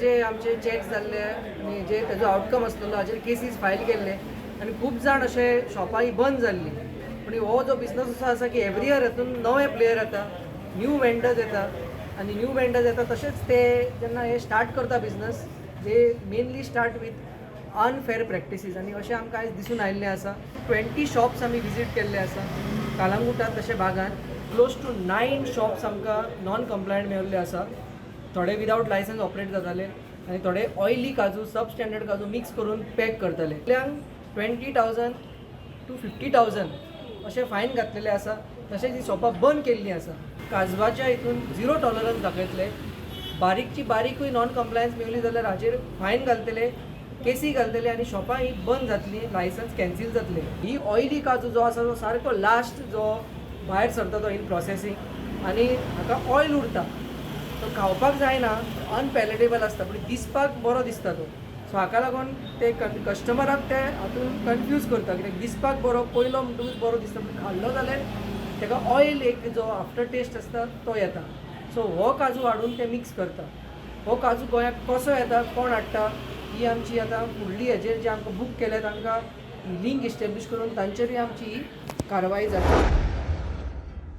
जे आमचे चॅक्स जाल्ले आनी जे तेजो आवटकम आसलेलो, हाजेर केसीस फायल केल्ले आनी खूब जाण अशे शॉपां ही बंद जाल्ली. पूण हो जो बिजनस असो आसा की एवरी इयर हातून नवे प्लेयर येता, न्यू वेंडर्स येता आनी न्यू वेंडर्स येता तशेंच ते जेन्ना हे स्टार्ट करता business, they mainly start with unfair practices. आनी अशें आमकां आयज दिसून आयिल्लें आसा. 20 शॉप्स आमी विजीट केल्ले आसा कालांगुटात तशें बागान. क्लोज टू 9 शॉप्स आमकां नॉन कंप्लायंट मेळिल्ले आसा. थोडे विदावट लायसन्स ऑपरेट जाताले आनी थोडे ऑयली काजू, सब स्टँडर्ड काजू मिक्स करून पॅक करताले. 20,000 to 50,000 अशें फायन घातलेले आसा. तशेंच ही शॉपां बंद केल्लीं आसा. काजवाच्या हितून झिरो टॉलरन्स दाखयतले. बारीकची बारीकूय नॉन कंप्लायन्स मेवली जाल्यार हाजेर फायन घालतले, केसी घालतले आनी शॉपां ही बंद जातली, लायसन्स कॅन्सील जातले. ही ऑयली काजू जो आसा तो सारको लास्ट जो भायर सरता तो इन प्रोसेसींग आनी हाका ऑयल उरता. तो खावपाक जायना, अनपॅलेटेबल आसता, पूण दिसपाक बरो दिसता तो. सो हाका लागून ते कस्टमराक ते हातून कन्फ्यूज करता, कित्याक दिसपाक बरो पयलो म्हणटकूच बरो दिसता, पूण खाल्लो जाल्यार ताका ऑयल एक जो आफ्टर टेस्ट आसता तो येता. सो हो काजू हाडून ते मिक्स करता. हो काजू गोंयाक कसो येता, कोण हाडटा, ही आमची आतां फुडली हेजेर जे आमकां बूक केले तांकां लिंक इस्टेब्लीश करून तांचेरूय आमची ही कारवाय जाता.